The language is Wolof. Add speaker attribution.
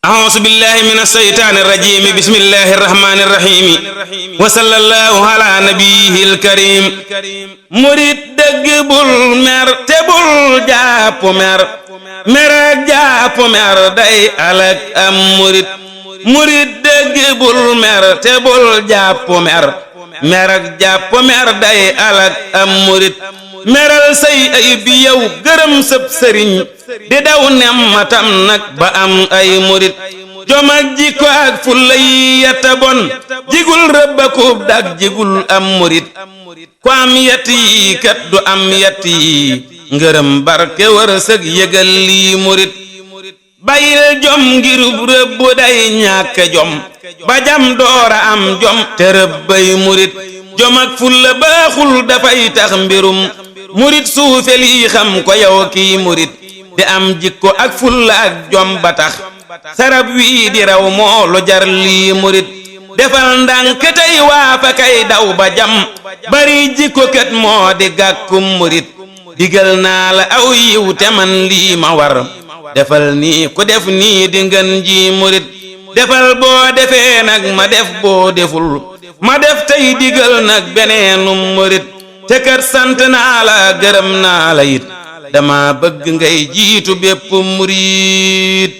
Speaker 1: أعوذ بالله من الشيطان الرجيم بسم الله الرحمن الرحيم وصلى الله على نبيه الكريم murid dëgg bul mer te bul jàpp mer mer ak jàpp mer day alak am murid dëgg bul mer te bul jàpp mer mer ak jàpp mer day alak am murid meral say ayib yow gërëm sëb sëriñ di daw nemmatam nag ba am ay murit jom ak jikko ak fulla yi yetta bon jigul rëbbakub dak jigul am murit ku am yett yi kat du am yett yi ngërëm barke wërsëg yëgal lii murit bayil jom ngirub rëbbu day ñàkk jom ba jam doora am jom te rëbbay murit jom ak fulla baaxul dafay tax mbirum murit suufe lii xam ko yow kii murit di am jikko ak fulla ak jom ba tax sarab wii di raw moo lu jar lii murit defal ndànk tey waafa kay daw ba jam bari jikko kat moo di gàkkum murit digal naa la aw yiw te man lii ma war defal nii ku def nii di ngën ji murit defal boo defee nag ma def boo deful ma def tey digal nag beneenum murit te kat sant naa la gërëm naa la it dama bëgg ngay jiitu bépp murit